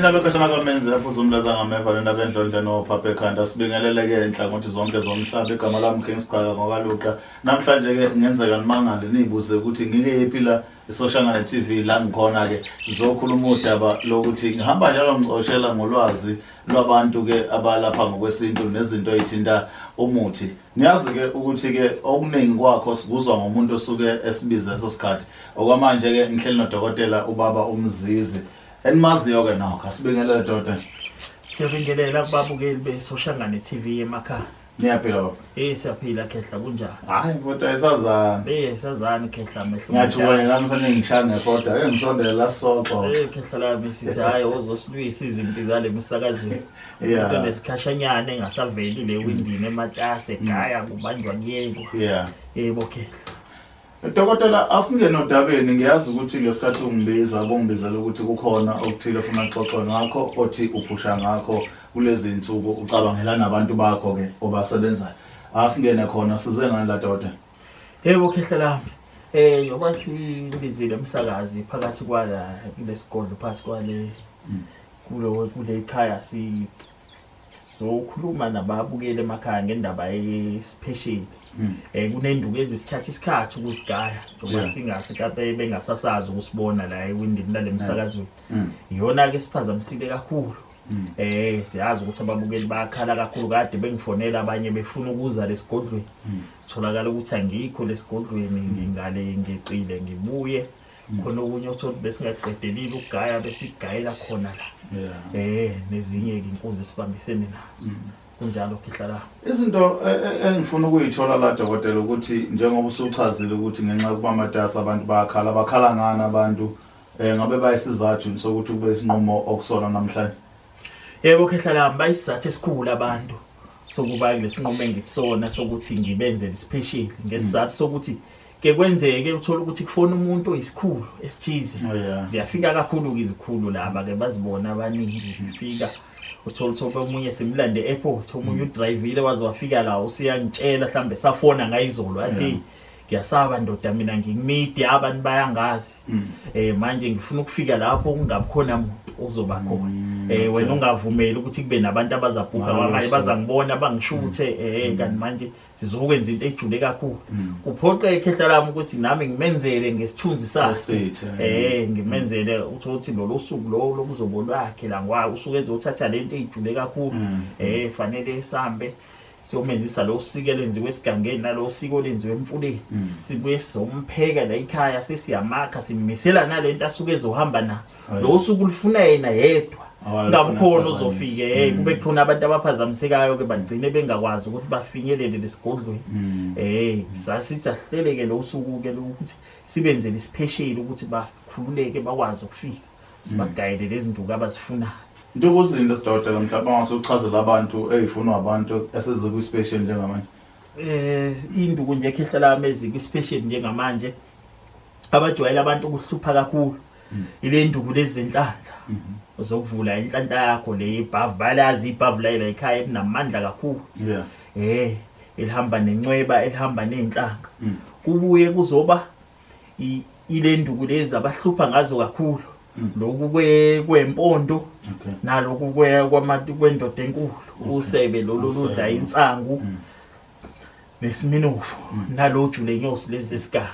Nina bekhashana kamenzi lapho uzumlaza ngameva lena bendlondla nophapha ekhanda sibingeleleke enhlangothi zonke zomhlaba. Igama lami King Siqaka ngokaLuqa. Namhlanje ke ngenzeka nimangale nibuze ukuthi ngike yiphi la eSoshangane TV la ngikhona ke sizokhuluma udaba lokuthi ngihamba njalo ngicoshela ngolwazi lwabantu ke abalapha ngokwesintu nezinto ezithinta umuthi. Niyazi ke ukuthi ke okuningi kwakho sikuzwa ngomuntu osuke esibiza leso sikhathi. Okwamanje ke ngihleli nodokotela ubaba uMzizi. Enimaziyo ke nokho asibingelele dokotela. Siyabingelela kubabukeli beSoshangane TV emakhaya. Niyaphila baba? Siyaphila khehla, kunjani? Hayi kodwa isazana. Sazani khehla mehlo. Ngiyathuka nje nami seningishaya ngefoda ake ngisondele la sisoxoxe. Khehla lami sithi hayi ozosilwisa izimpi zale misakazweni. Umuntu nesikhashanyana engasaveli le windini ematase egaya kubanjwa kuyekwa. Yebo khehla. Dokotela, asingene odabeni. Ngiyazi ukuthi ngesikhathi ungibiza ubungibizela ukuthi kukhona okuthile ofuna kuxoxwe ngakho, othi uphusha ngakho kulezi insuku, ucabangela nabantu bakho ke obasebenzayo. Asingene khona, size ngani la dokotela? Yebo khehla lami. Ngoba sibizile umsakazi phakathi kwala kulesigodlo, phakathi kwale kulo kule khaya, si sokhuluma nababukeli emakhaya ngendaba yesiphesheli. Kunenduku ezisithatha isikhathi ukuzigaya njengoba singase kape bengasasazi ukusibona la ewindini lalemsakazweni. Iyona ke siphazamisile kakhulu. Siyazi ukuthi ababukeli bayakhala kakhulu, kade bengifonela abanye befuna ukuza lesigodlweni. Tholakala ukuthi angikho lesigodlweni, ngingale ngeqile ngibuye. Khona okunye uthola besingaqedelile ukugaya, besigayela khona la. Nezinye ke inkunzi esibambisene nazo. Kunjalo khihla la. Izinto engifuna ukuyithola la dokotela ukuthi njengoba usuchazile ukuthi ngenxa yokuba matasa abantu bayakhala, bakhala ngani abantu, ngabe bayisizathu sokuthi kube isinqumo okusona namhlanje? Yebo khehla lami, bayisizathu esikhulu abantu sokuba kulesinqumo engikusona sokuthi ngibenzele special, ngesizathu sokuthi ke kwenzeke uthola ukuthi kufona umuntu oyisikhulu esithize. Ziyafika kakhulu izikhulu laba ke, bazibona abaningi zifika, uthola ukuthi omunye simlande airport, omunye udrivile waze wafika la, usiyangitshela mhlambe safona ngayizolo athi ngiyasaba ndoda mina ngikumedia abantu bayangazi, manje ngifuna ukufika lapho kungabi khona muntu ozoba khona, wena ungavumeli ukuthi kube nabantu abazabhuka manje bazangibona bangishuthe, kanti manje sizokwenza into ejule kakhulu. Kuphoqe ikhehla lami ukuthi nami ngimenzele ngesithunzi sakhe, ngimenzele ukuthi lolu suku lo lokuzobo lwakhe la ngwa usuke ezothatha lento ejule kakhulu, fanele sambe siyomenzisa lo siko elenziwe esigangeni nalo siko lenziwe emfuleni, sibuye sizompheka la ekhaya, sesiyamakha simisela nalento asuke ezohamba na lo suku lufuna yena yedwa, ngabukhona uzofike, hey kube khona abantu abaphazamisekayo ke bagcine bengakwazi ukuthi bafinyelele lesigodlweni. Sasithi asihleleke lo suku ke ukuthi sibenzele isiphesheli ukuthi bakhululeke bakwazi ukufika, sibagayele lezi nduku abazifunayo. Into kuzinto sidokotela mhlawumbe ongase uchazele abantu ezifunwa abantu esezikwi-special njengamanje? Induku nje ekhehla lami ezikwi-special njengamanje abajwayele abantu ukuhlupha kakhulu ile nduku lezi zenhlanhla, uzokuvula inhlanhla yakho le ibhavu, balazi ibhavu la la ekhaya elinamandla kakhulu, elihamba nencweba, elihamba nezinhlanga. Kubuye kuzoba ile nduku lezi abahlupha ngazo kakhulu, lokhu kwempondo naloku kwendoda enkulu, usebe lolu ludla insangu nesiminofu naloju lenyosi lezi zesiganga.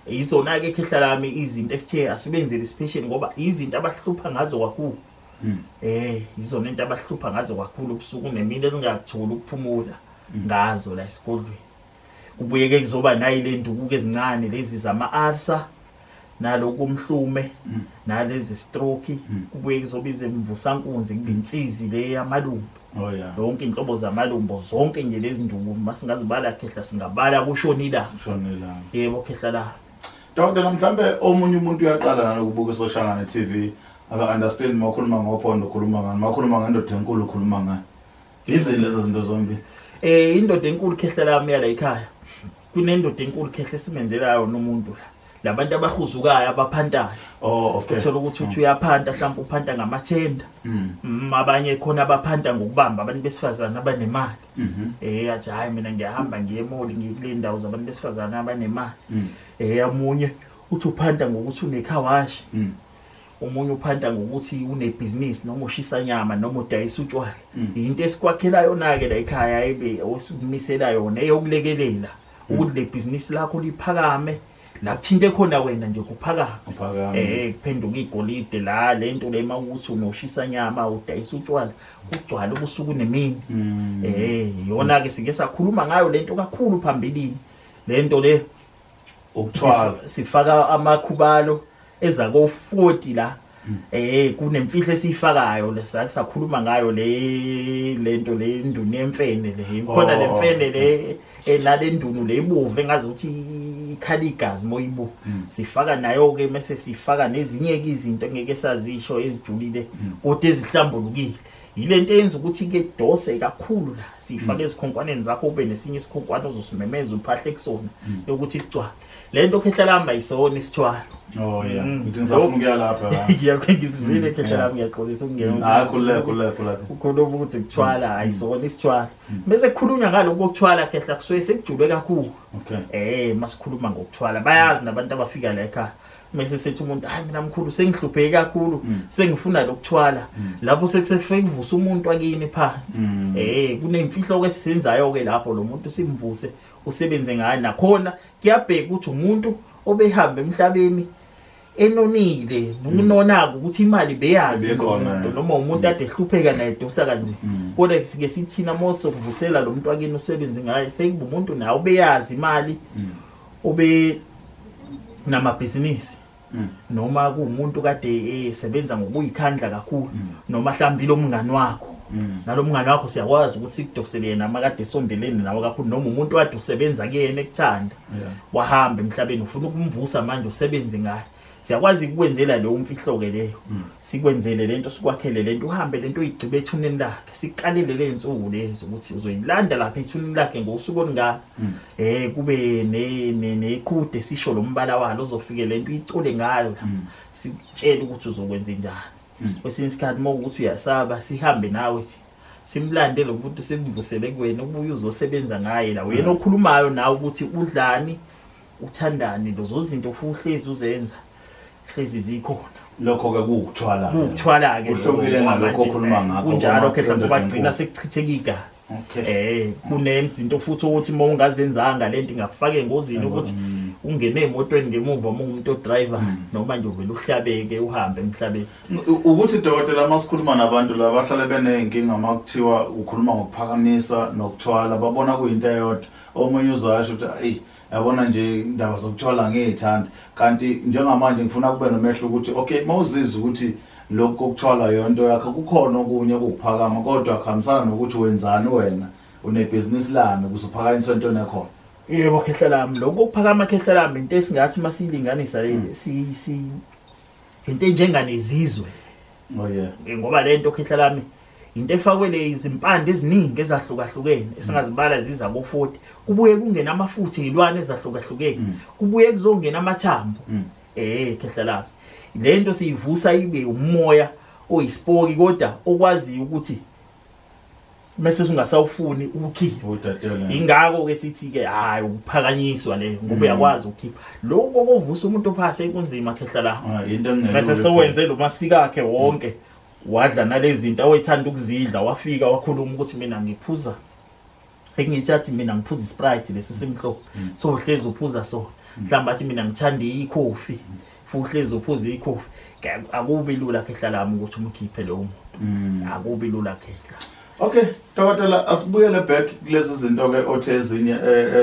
Izona ke khehla lami izinto esithe asibenzele special ngoba izinto abahlupha ngazo kakhulu. Izona into abahlupha ngazo kakhulu ubusuku nemini ezingakutholi ukuphumula ngazo la esigodlweni. Kubuye ke kuzoba nayi le nduku ezincane lezi zama ulcer naloku umhlume nalezi stroke, kubuye kuzoba izemvusankunzi, kube insizi le yamalumbo. Yonke inhlobo zamalumbo, zonke nje lezi nduku masingazibala khehla singabala kushona ilanga. Kushona ilanga. Yebo khehla la. Dokotela, mhlambe omunye umuntu uyaqala nalokubuka iSoshangane TV, aka understand makhuluma ngophondo ukhuluma ngani, makhuluma ngendoda enkulu ukhuluma ngani. Yizini lezo zinto zombili? Indoda enkulu khehla lami yala ekhaya. Kunendoda enkulu khehla esimenzela yona umuntu la. Labantu abahuzukayo abaphantayo. Oh okay. Uthola ukuthi uthi uyaphanta, mhlawumbe uphanta ngamathenda. Abanye khona abaphanta ngokubamba abantu besifazana abanemali. Athi hayi mina ngiyahamba ngiye emoli ngikule ndawo zabantu besifazana abanemali. Omunye uthi uphanta ngokuthi unekhawashi. Omunye uphanta ngokuthi unebhizinisi noma ushisa nyama noma udayisa utshwala. Into esikwakhela yona ke la ekhaya ebe osikumisela yona eyokulekelela ukuthi le bhizinisi lakho liphakame la kuthinte khona wena nje kuphakame. Kuphakame. Kuphenduka igolide la lento le mawukuthi unoshisa nyama udayisa utshwala kugcwala ubusuku nemini. Yona ke sike sakhuluma ngayo lento kakhulu phambilini. Lento le Ukuthwala. Sifaka amakhubalo eza ko 40 la. Kunemfihlo esiyifakayo lesake sakhuluma ngayo le lento le ndunu yemfene le. Khona le mfene le enale ndunu le ibomvu engazi ukuthi ikhala igazi moyibu. Sifaka nayo ke mase sifaka nezinye ke izinto engeke sazisho ezijulile kodwa ezihlambulukile. Yilento eyenza ukuthi ke dose kakhulu la sifake ezikhonkwaneni zakho ube nesinye isikhonkwane ozosimemeza uphahle kusona yokuthi igcwale. Lento khehla lami ayisona isithwalo. Oh yeah. Ngithi ngisafuna ukuya lapha la. Ngiyakuzwile khehla lami, ngiyaxolisa ukungena. Hayi, khululeka, khululeka, khululeka. Ukhuluma ukuthi kuthwala ayisona isithwalo. Bese kukhulunywa ngalokho kokuthwala khehla kusuke sekujulwe kakhulu. Masikhuluma ngokuthwala bayazi nabantu abafika la ekhaya. Mase sethi umuntu hayi mina mkhulu sengihlupheke kakhulu sengifuna lokuthwala lapho sekusefike kuvusa umuntu akini phansi. Kunemfihlo ke esisenzayo ke lapho lo muntu simvuse usebenze ngayo nakhona kuyabheka ukuthi umuntu obehamba emhlabeni enonile nokunona ukuthi imali beyazi Bekhona, umuntu, noma umuntu ade ehlupheka naye edosa kanzima. Kodwa sike sithina mose ukuvusela lo muntu akini usebenze ngaye fake umuntu nawe ubeyazi imali ube namabhizinisi noma kuwumuntu kade esebenza ngokuyikhandla kakhulu noma mhlawumbe lo mngani wakho nalo mngani wakho siyakwazi ukuthi sikudosele yena makade esondelene nawe kakhulu noma umuntu kade usebenza kuyena ekuthanda wahamba emhlabeni ufuna ukumvusa manje usebenze ngaye siyakwazi ukukwenzela leyo mfihlo ke leyo sikwenzele lento sikwakhele lento uhambe lento uyigqibe ethuneni lakhe sikalele lezinsuku lezi ukuthi uzoyilanda lapha ethuneni lakhe ngosuku olungaka kube neqhude sisho lo mbala walo uzofike lento uyicule ngayo la sikutshela ukuthi uzokwenza njani kwesinye isikhathi uma ukuthi uyasaba sihambe nawe simlande lo muntu simvusele kuwena ubuye uzosebenza ngaye la wena okhulumayo nawe ukuthi udlani uthandani lezo zinto futhi uhlezi uzenza hlezi zikhona. Lokho ke kuwukuthwala. Kuwukuthwala ke Kuhlukile nalokho okhuluma ngakho. Kunjalo ke ngoba gcina sekuchitheka igazi. Kunezinto futhi ukuthi uma ungazenzanga lento ingakufaka engozini ukuthi ungene emotweni ngemuva uma ungumuntu odriver noma nje uvela uhlabeke uhambe emhlabeni. Ukuthi dokotela masikhuluma nabantu la bahlale beneyinkinga makuthiwa ukhuluma ngokuphakamisa nokuthwala babona kuyinto eyodwa. Omunye uzasho ukuthi ayi yabona nje indaba zokuthwala ngiyithanda kanti njengamanje ngifuna kube nomehlo ukuthi okay mawuzizwa ukuthi lokhu kokuthwala yonto yakho kukhona okunye okuphakama kodwa kuhambisana nokuthi wenzani wena unebhizinisi lani ukuze uphakanyiswe into nekhona. Yebo khehla lami lokho ukuphakama khehla lami into esingathi masilinganisa le si si into enjenganezizwe. Oh yeah. Ngoba lento khehla lami into efakwe le izimpande eziningi ezahlukahlukene esingazibala ziza ko 40 kubuye kungena amafutha izilwane ezahlukahlukene kubuye kuzongena amathambo. Khehla lami lento siyivusa ibe umoya oyisipoki kodwa okwaziyo ukuthi mase ungasawufuni ukukhipha. Udadela. Ingakho ke sithi ke hayi ukuphakanyiswa le ngoba uyakwazi ukukhipha lokho kovusa umuntu ophase kunzima khehla la. Into engelula. Bese sewenze lo masika akhe wonke wadla nalezi zinto awethanda ukuzidla wafika wakhuluma ukuthi mina ngiphuza engithathi mina ngiphuza iSprite lesi simhlophe so uhlezi uphuza so mhlawumbe athi mina ngithanda ikhofi futhi uhlezi uphuza ikhofi akubi lula khehla lami ukuthi umkhiphe lo muntu akubi lula khehla. Okay dokotela asibuyele back kulezi zinto ke othe ezinye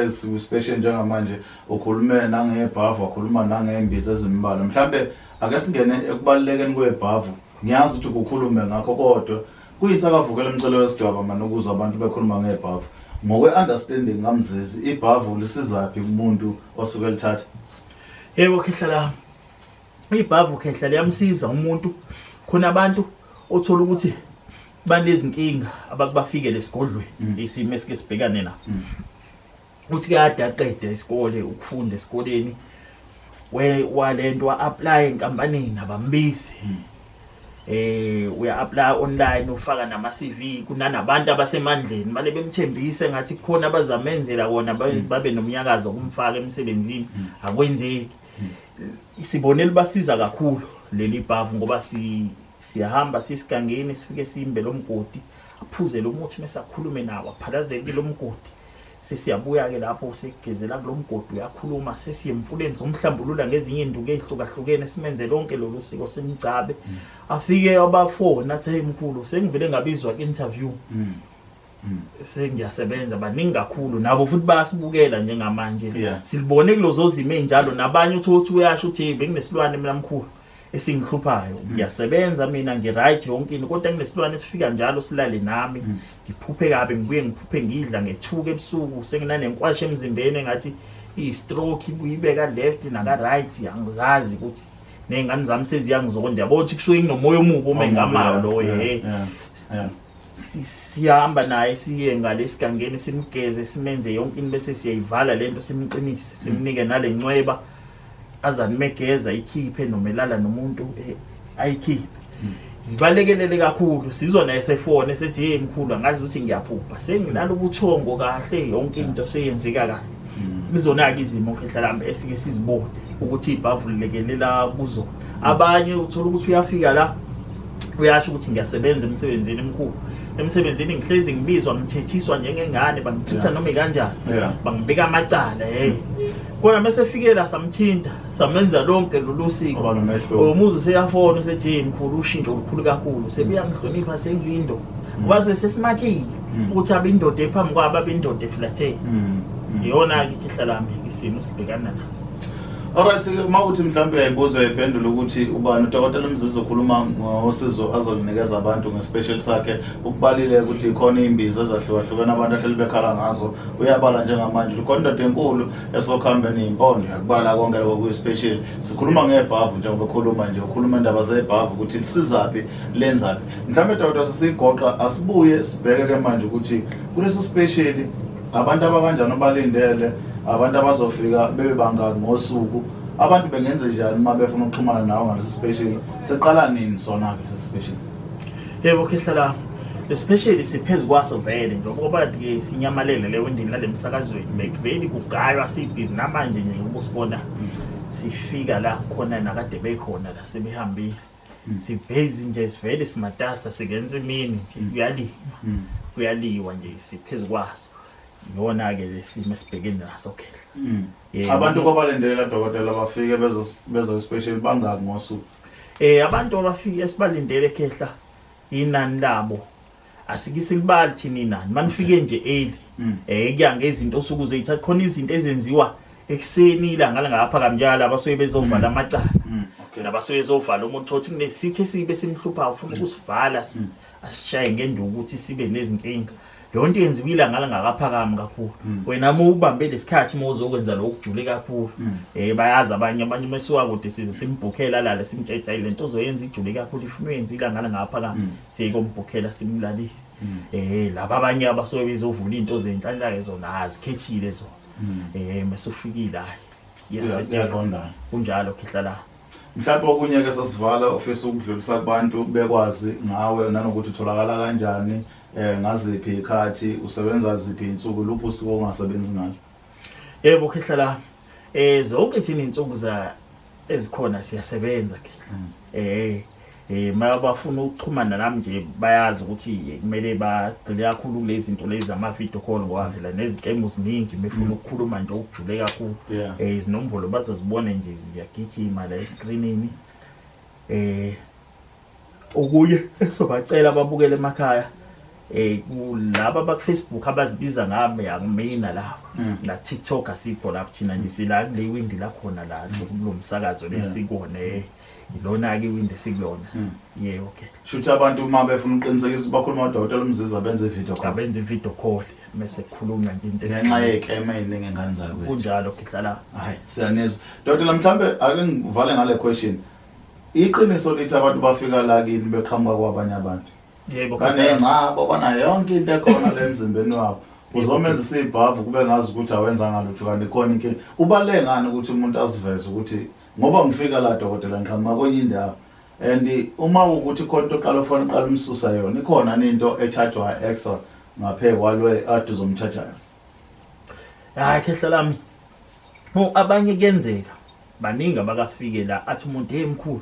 ezispecial njengamanje ukhulume nangebhavu wakhuluma nangembiza ezimbalwa mhlambe ake singene ekubalulekeni kwebhavu ngiyazi ukuthi ukukhulume ngakho kodwa kuyinsakavukela umcelo wesidwaba manje ukuze abantu bekhuluma ngebhavu ngokwe understanding kaMzizi ibhavu lisizaphi kumuntu osuke elithatha? Yebo khehla lami ibhavu khehla liyamsiza umuntu khona abantu othola ukuthi banezinkinga abakubafikele esigodlweni isimo esike sibhekane naso uthi kade aqede isikole ukufunda esikoleni we walento wa-apply enkampanini abambizi uya apply online ufaka nama CV kunanabantu abasemandleni manje bemthembise ngathi kukhona abazamenzela wona babe nomnyakazo kumfaka emsebenzini akwenzeki. Isibonelo basiza kakhulu Leli bhavu ngoba si siyahamba sisigangeni, sifike simbe lo mgodi, aphuze lo muthi, mase akhulume nawo, aphalazeke lo mgodi. Sesiyabuya-ke lapho, sigezela kulo mgodi, uyakhuluma. Sesiye emfuleni, somhlambulula ngezinye iy'nduku ey'hlukahlukene, simenze lonke lolu siko, simgcabe. Afike abafoni athi, "Hey mkhulu, sengivele ngabizwa ku-interview, sengiyasebenza." Baningi kakhulu nabo futhi bayasibukela njengamanje. Silibone kulozo zimo ey'njalo. Nabanye uthi uyasho uthi, "Hey, benginesilwane mina mkhulu esingihluphayo. Ngiyasebenza mina, ngi-right yonke into, kodwa nginesilwane esifika njalo silale nami. Ngiphuphe kabi, ngibuye ngiphuphe ngidla, ngethuka ebusuku, senginanenkwasha emzimbeni engathi iyi-stroke, ibuye ibe ka-left naka-right. Angizazi ukuthi ney'ngane zami seziyangizonda." Yabo, ukuthi kusuke kunomoya omubi uma engamayo loyo. Siyahamba naye siye ngale esigangeni, simgeze, simenze yonke into, bese siyayivala lento, simqinise, simnike nale ncweba azani megeza ikhiphe, noma elala nomuntu ayikhiphe. Zibalekelele kakhulu. Sizwa naye sefone esethi, "Hey mkhulu, angazi ukuthi ngiyaphupha, sengilala ubuthongo kahle, yonke into seyenzeka kahle." Izona-ke izimo, khehla lami, esike sizibone ukuthi ibhavu lilekelela kuzona. Abanye uthola ukuthi uyafika la, uyasho ukuthi, "Ngiyasebenza emsebenzini emkhulu, emsebenzini ngihlezi ngibizwa, ngithethiswa njengengane, bangithitha noma ikanjani, bangibeka amacala." Hey, kodwa mase fike la, samthinta, samenza lonke lolu siko, Kwaba nomehluko. Umuzi seyafona usethi, "Hey mkhulu, ushintsho olukhulu kakhulu, sebuyangihlonipha, sengiyindo ngoba sesimakile ukuthi abe indoda ephambi kwabo, abe indoda eflatheni." Iyona-ke, ikhehla lami, isimo sibhekana naso. Alright, uma uthi mhlawumbe uyayibuza, uyayiphendula ukuthi ubani udokotela uMzizi, ukhuluma ngosizo azolunikeza abantu nge-special sakhe. Ukubalile ukuthi khona iy'mbiza ezahlukahlukene abantu ahleli bekhala ngazo. Uyabala njengamanje, khona indoda enkulu esokuhambe ney'mpondo, yakubala konke lokho kuyi-special. Sikhuluma ngebhavu, njengoba ekhuluma nje, ukhuluma indaba zebhavu ukuthi lisizaphi, lenzaphi. Mhlawumbe dokotela, sesiyigoqa, asibuye sibheke-ke manje ukuthi kulesi special abantu abakanjani obalindele, abantu abazofika bebe bangaki ngosuku, abantu bengenze njani uma befuna ukuxhumana nawe ngalesi special, seqala nini sona-ke lesi special? Yebo khehla lami, especially siphezu kwaso vele, njengoba ke sinyamalele le windini lale msakazweni, bekuveli kugaywa, sibhizi namanje nje ubusibona sifika la khona, nakade bekhona la sebehambile. Sibhizi nje, sivele simatasa, singenza imini nje, kuyaliwa, kuyaliwa nje, siphezu kwaso. Iyona-ke lesimo esibhekene naso, khehla. Yebo. Abantu kwabalindelela, dokotela, bafike bezo special bangaki ngosuku? Abantu abafike esibalindele, khehla, inani labo asike silibali thina inani. Manifike nje early, kuya ngezinto osuke uzoyithatha. Khona izinto ezenziwa ekuseni ilanga langapha njalo, abasuke bezovala amacala, nabasuke bezovala umuntu othi kunesitho esibe simhlupha, ufuna ukusivala, asishaye ngenduku ukuthi sibe nezinkinga. Leyo nto yenziwa ilanga langakaphakami kakhulu. Wena uma ubambe lesikhathi, uma uzokwenza lokhu kujule kakhulu, bayazi abanye mesuka kude, size simbhukhela lale, simtshela, "Hayi, lento ozoyenza ijule kakhulu, ifuna uyenze ilanga langaphakami." Siyekombhukhela, simlalise. Laba abanye abasuke bezovula into zenhlanhla zona azikhethile zona. Mase ufikile, hayi, iyasetshenzwa. Iyaqondana. Kunjalo, khehla la. Mhlawumbe okunye ke sasivala ofisa ukudlulisa kubantu bekwazi ngawe, nanokuthi utholakala kanjani, ngaziphi ikhathi usebenza, ziphi insuku, luphi usuku ongasebenzi ngalo? Yebo khehla la, zonke thina insuku za ezikhona siyasebenza, khehla. Mabafuna ukuxhumana nami nje, bayazi ukuthi kumele bagxile kakhulu kulezi zinto lezi ama video call, ngoba phela nezinkemu ziningi, befuna ukukhuluma nje okujule kakhulu. Izinombolo bazozibona nje ziyagijima la escreenini. Okunye sobacela babukele emakhaya, kulaba ba Facebook abazibiza ngami, akumina lapho. Na TikTok asikho lapho thina nje, sila kule windi la khona la kulomsakazo lesikone, ilona ke iwindi esikulona. Yebo, okay. Shuthi abantu uma befuna ukuqinisekisa bakhuluma udokotela uMziza, benze video call? Abenze video call, mase kukhulunywa nje into ngenxa yey'keme ey'ningi engane zakwethu. Kunjalo, khehla la. Hayi, siyanizwa dokotela. Mhlambe ake ngivale ngale question: iqiniso lithi abantu bafika la kini beqhamuka kwabanye abantu Yebo. baney'ngcabo, banayo yonke into ekhona la emzimbeni wabo, uzomenzisa ibhavu kube ngazi ukuthi awenzanga lutho, kanti khona inkinga. Ubaluleke ngani ukuthi umuntu aziveze ukuthi ngoba ngifika la, dokotela, ngiqhamuka kwenye indawo, and uma ukuthi khona into oqala ufuna uqala umsusa yona, ikhona into echajwa extra ngaphe kwalo ade uzomchaja yona? Hayi khehla lami, abanye kuyenzeka, baningi abakafike la, athi umuntu, "Hey mkhulu."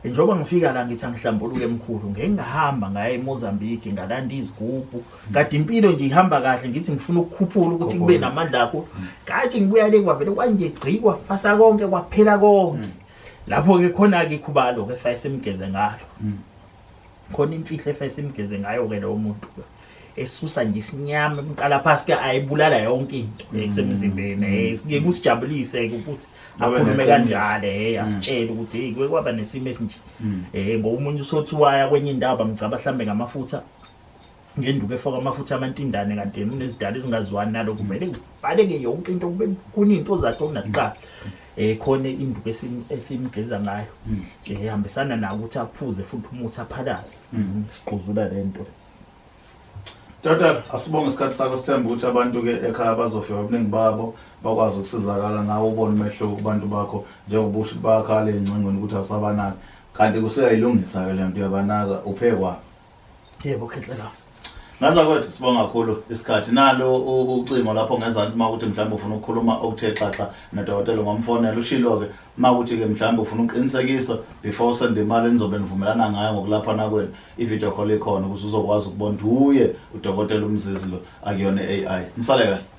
Njengoba ngifika la ngithi angihlambuluke mkhulu, ngeke ngahamba ngaya eMozambique ngalanda izigubhu. Kade impilo nje ihamba kahle, ngithi ngifuna ukukhuphula ukuthi kube namandla akho. Ngathi ngibuya le kwavele kwanje gcikwa fasa konke kwaphela konke. Lapho ke khona ke ikhubalo ke fa simgeze ngalo. Khona imfihlo efa simgeze ngayo ke lo muntu. Esusa nje isinyama emqala phasi ke ayibulala yonke into esemzimbeni. Ngeke kusijabulise ke ukuthi akhulume kanjalo, asitshele ukuthi hey, kuke kwaba nesimo esinje. Ngoba umuntu usothi waya kwenye indawo bamgcaba mhlambe ngamafutha, ngenduku efaka amafutha amantindane, kanti yena unezidalo ezingazwani nalokho, vele kubaleke yonke into, kube kuninto zakhe okunakuqala. Khona induku esimgeza ngayo ehambisana nawo ukuthi aphuze futhi umuthi aphalaze, siquzula lento. Dada, asibonge isikhathi sakho, sithemba ukuthi abantu ke ekhaya bazofika obuningi babo bakwazi ukusizakala nawe ubone umehluko kubantu bakho, njengoba usho bakhala ey'ncingweni ukuthi awusabanaki, kanti kusuyayilungisa ke le nto, uyabanaka uphekwa. Yebo khehla la. Ngaza kwethu, sibonga kakhulu isikhathi. Nalo ucingo lapho ngezansi, uma ukuthi mhlawumbe ufuna ukukhuluma okuthe xaxa nodokotela ungamfonela. Ushilo-ke, uma ukuthi-ke mhlawumbe ufuna ukuqinisekisa before usende imali enizobe nivumelana ngayo ngokulaphana kwenu, i-video call ikhona ukuze uzokwazi ukubona ukuthi uye udokotela uMzizi lo, akuyona i-AI. Nisale kahle.